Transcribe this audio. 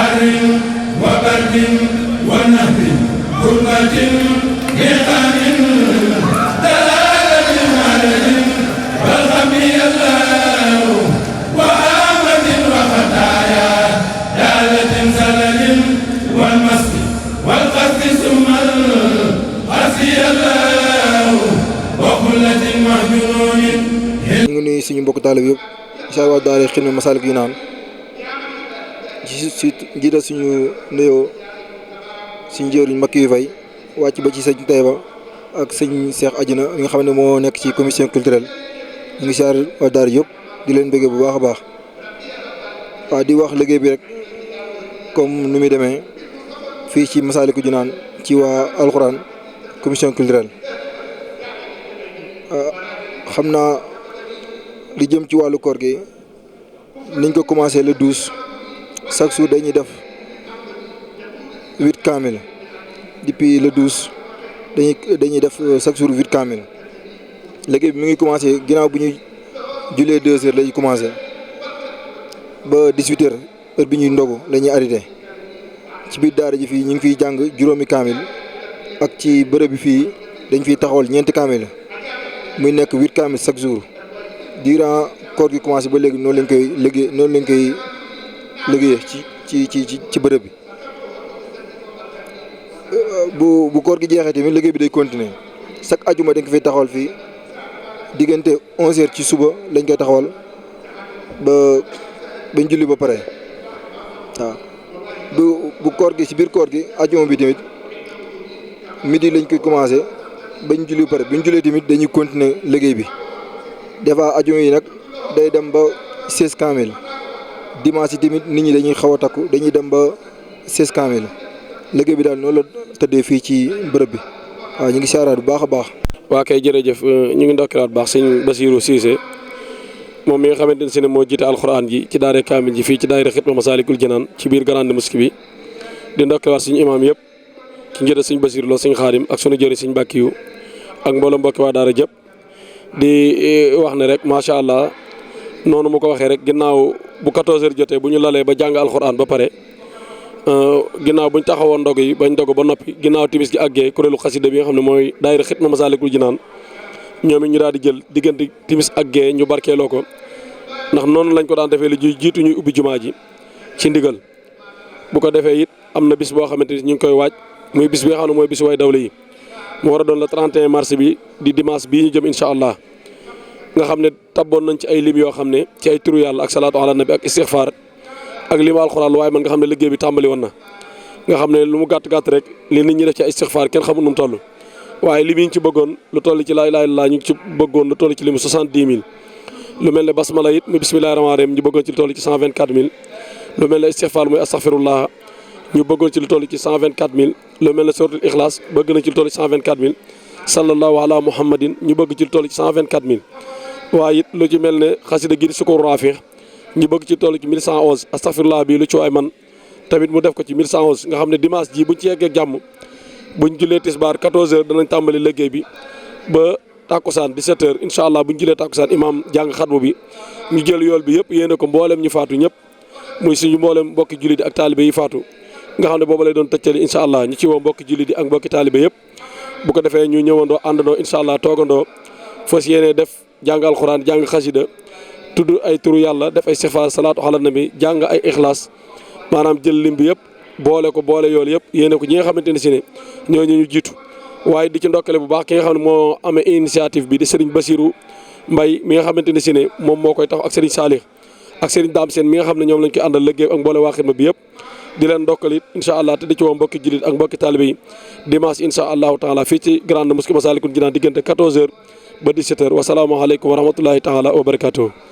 حر وبرد ونهر كربة نقم دلالة مرض والغم الله وآمد وخطايا دالة زلل والمسك والقصد ثم القصي الله وخلة مهجون. ñu ngi nuyu suñu mbokk taalib yëpp incha allah daal di xidma Masaalikul Jinaan ci jiital suñu nuyoo suñu jëriñ Makki Faye wàcc ba ci sëñ Taïba ak sëñ Cheikh Adjina li nga xam ne moo nekk ci commission culturelle ñu ngi siyaar waa daara yëpp di leen bëggee bu baax a baax waaw di wax liggéey bi rek comme nu muy demee fii ci Masaalikul Jinaan ci waa alxuraan commission culturelle xam naa li jëm ci wàllu koor gi niñ ko commencé le 12 chaque jour dañuy def 8 kaamil depuis le 12 dañuy def chaque jour 8 kaamil liggéey bi mi ngi commencé ginnaaw bu ñuy julee 2 heures lañuy commencé ba 18 heures heure bi ñuy ndogu la ñuy arrêté ci biir daara ji fii ñu ngi fiy jàng juróomi kaamil ak ci bërëb bi fii dañ fiy taxawal ñeenti kaamil muy nekk 8 kaamil chaque jour. durant koor gi commencé ba léegi noonu lañ koy liggéeyee ci bërëb bi bu koor gi jeexee tamit liggéey bi day continuer chaque ajuma dañ ko fiy taxawal fii diggante 11h ci suba lañ koy taxawal bañ julli ba pare waaw bu koor gi ci biir koor gi ajuma bi tamit midi lañ koy commencé bañ julli ba pare buñ jullee tamit dañuy continuer liggéey bi. des fois ajuma yi nag day dem ba 16 kaamil dimanche yi tamit nit ñi dañuy xaw a takku dañuy dem ba 16 kaamil liggéey bi daal noonu la tëddee fii ci bërëb bi waaw ñu ngi siyaaraat bu baax a baax. waa kay jërëjëf ñu ngi ndokkilaat baax sëñ Bassirou Cissé moom mi nga xamante ne si ne moo jiite alxuraan ji ci daara kaamil ji fii ci daayira Xidma Masaalikul Jinaan ci biir grande mosquée bi di ndokkilaat suñu imaam yëpp ci njëriñ sëñ Bassirou Lo sëñ Xaadim ak sunu jëriñ sëñ Bakkiyu ak mbooloo mbokki waa daara jëpp di wax ne rek macha allah noonu mu ko waxee rek ginnaaw bu 14h jotee bu ñu lalee ba jàng alxuraan ba pare ginnaaw bu ñu taxawoon ndog yi bañ ndog ba noppi ginnaaw timis gi àggee kuréelu xasida bi nga xam ne mooy daayira Xidma Masaalikul Jinaan ñoom it ñu daal di jël diggante timis àggee ñu barkeeloo ko ndax noonu lañ ko daan defee lu jiitu ñuy ubbi jumaa ji ci ndigal bu ko defee it am na bis boo xamante ni ñu ngi koy waaj muy bis bi nga xam ne mooy bisu way dawle yi mu war a doon le 31 mars bi di dimanche bii ñu jëm incha allah nga xam ne tabboon nañ ci ay lim yoo xam ne ci ay turu yàlla ak salaatu ala nabi ak istixfaar ak limu alxuraan waaye man nga xam ne liggéey bi tàmbali woon na nga xam ne lu mu gàtt rek li nit ñi def ci ay istixfaar kenn xamul nu mu toll waaye lim yi ñu ci bëggoon lu toll ci laa ilaaha illallaah ñu ngi ci bëggoon lu toll ci limu 70 000 lu mel ne basmala it muy bismillaahi rahmaani rahiim ñu bëggoon ci lu toll ci 124 000 lu mel ne istixfaar muy astaxfirullah ñu bëggoon ci lu toll ci 124 000 lu mel ne suratul ixlaas bëgg na ci lu toll ci 124 000 sallallahu ala muhammadin ñu bëgg ci lu toll ci 124 000 waaye it lu ci mel ne xasida gi di sukkur raafix ñu bëgg ci toll ci 1111 astaghfirullah bi lu ci waay man tamit mu def ko ci 1111 nga xam ne dimanche ji buñ ci yeggee jàmm buñ jullee tisbaar 14h danañ tàmbali liggéey bi ba tàkkusaan 17h incha allah buñ jullee tàkkusaan imam jàng xatmu bi ñu jël yool bi yëpp yéene ko mboolem ñu faatu ñëpp muy suñu mboolem mbokki jullit yi ak taalibe yi faatu nga xam ne booba lay doon tëccali incha allah ñu ci woo mbokki jullit yi ak mbokki taalibe yëpp bu ko defee ñu ñëwandoo àndandoo incha allah toogandoo fas yéene def jàng alxuraan jàng xasida tudd ay turu yàlla def ay sifaar salaatu ala nabi jàng ay ixlaas maanaam jël lim bi yëpp boole yoolu yëpp yéene ko ñi nga xamante ne si ne ñooñu ñu jiitu waaye di ci ndokkale bu baax ki nga xam ne moo amee initiative bi di Serigne Bassirou Mbaye mi nga xamante ne si ne moom moo koy tax ak Serigne Salih ak Serigne Dame Sène mi nga xam ne ñoom lañ koy àndal liggéey ak mboole waa Xidma bi yëpp di leen ndokkal it incha allah te di ci woo mbokki jullit ak mbokki taalibe yi dimanche incha allahu taala fii ci grande mosquée Masaalikul Jinaan diggante 14h ba 17h wasalaamaaleykum wa rahmatullahi taala wa barakatuh